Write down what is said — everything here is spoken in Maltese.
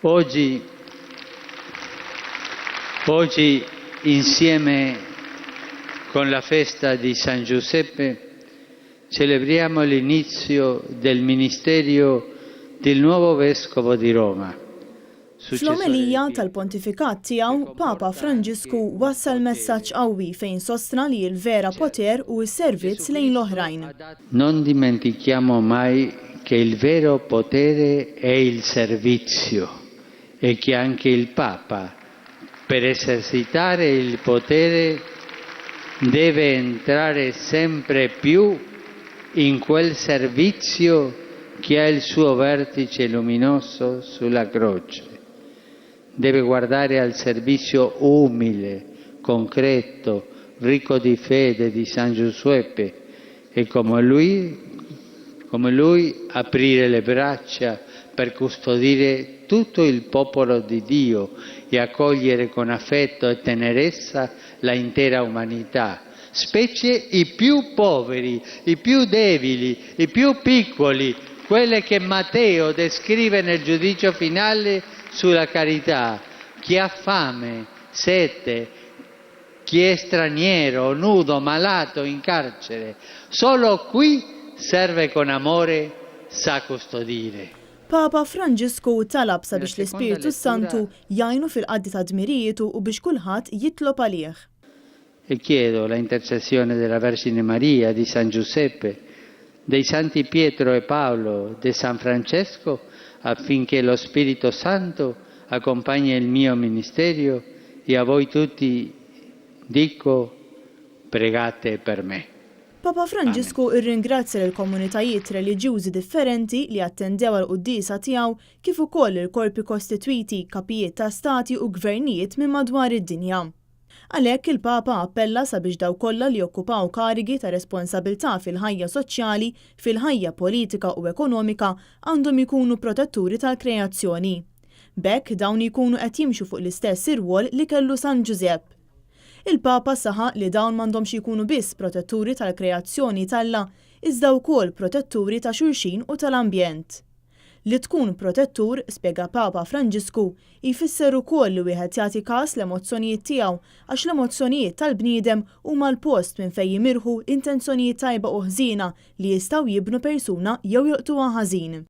Oggi, oggi insieme con la festa di San Giuseppe celebriamo l'inizio del ministerio del nuovo Vescovo di Roma. Fl-omelija tal-pontifikat tiegħu, Papa Franġisku wassal messaġġ qawwi fejn sostna li l-vera poter hu s-servizz lejn l-oħrajn. Non dimentichiamo mai che il vero potere è il servizio e che anche il Papa, per esercitare il potere, deve entrare sempre più in quel servizio che ha il suo vertice luminoso sulla croce. Deve guardare al servizio umile, concreto, ricco di fede di San Giuseppe e come lui, come lui aprire le braccia per custodire tutto il popolo di Dio e accogliere con affetto e tenerezza la intera umanità, specie i più poveri, i più deboli, i più piccoli, quelle che Matteo descrive nel giudizio finale sulla carità, chi ha fame, sete, chi è straniero, nudo, malato, in carcere. Solo qui serve con amore, sa custodire. Papa Franġisku talab sabiex l-Ispirtu s-Santu jgħinu fil-qaddi ta' dmirijietu u biex kulħadd jitlob għalih. E chiedo la intercessione della Vergine Maria, di San Giuseppe, dei Santi Pietro e Paolo, di San Francesco, affinché lo Spirito Santo accompagni il mio ministerio e a voi tutti dico pregate per me. Papa Franġisku rringrazzja lill-komunitajiet reliġjużi differenti li attendew għall-quddiesa tiegħu kif ukoll lill-korpi kostitwiti, kapijiet ta' stati u gvernijiet minn madwar id-dinja. Għalhekk il-Papa appella sabiex dawk kollha li jokkupaw karigi ta' responsabilità fil-ħajja soċjali, fil-ħajja politika u ekonomika għandhom jkunu protetturi tal-kreazzjoni. B'hekk dawn jkunu qed jimxu fuq l-istess irwol li kellu San Ġużepp. Il-Papa saħaq li dawn m'għandhomx jkunu biss protetturi tal-kreazzjoni t'Alla iżda wkoll protetturi ta' xulxin u tal-ambjent. Li tkun protettur, spjega Papa Franġisku, jfisser ukoll li wieħed jagħti kas l-emozzjonijiet tiegħu għax l-emozzjonijiet tal-bniedem huma l-post minn fejn jimirħu intenzjonijiet tajba u ħżiena li jistgħu jibnu persuna jew jolqtuha ħażin.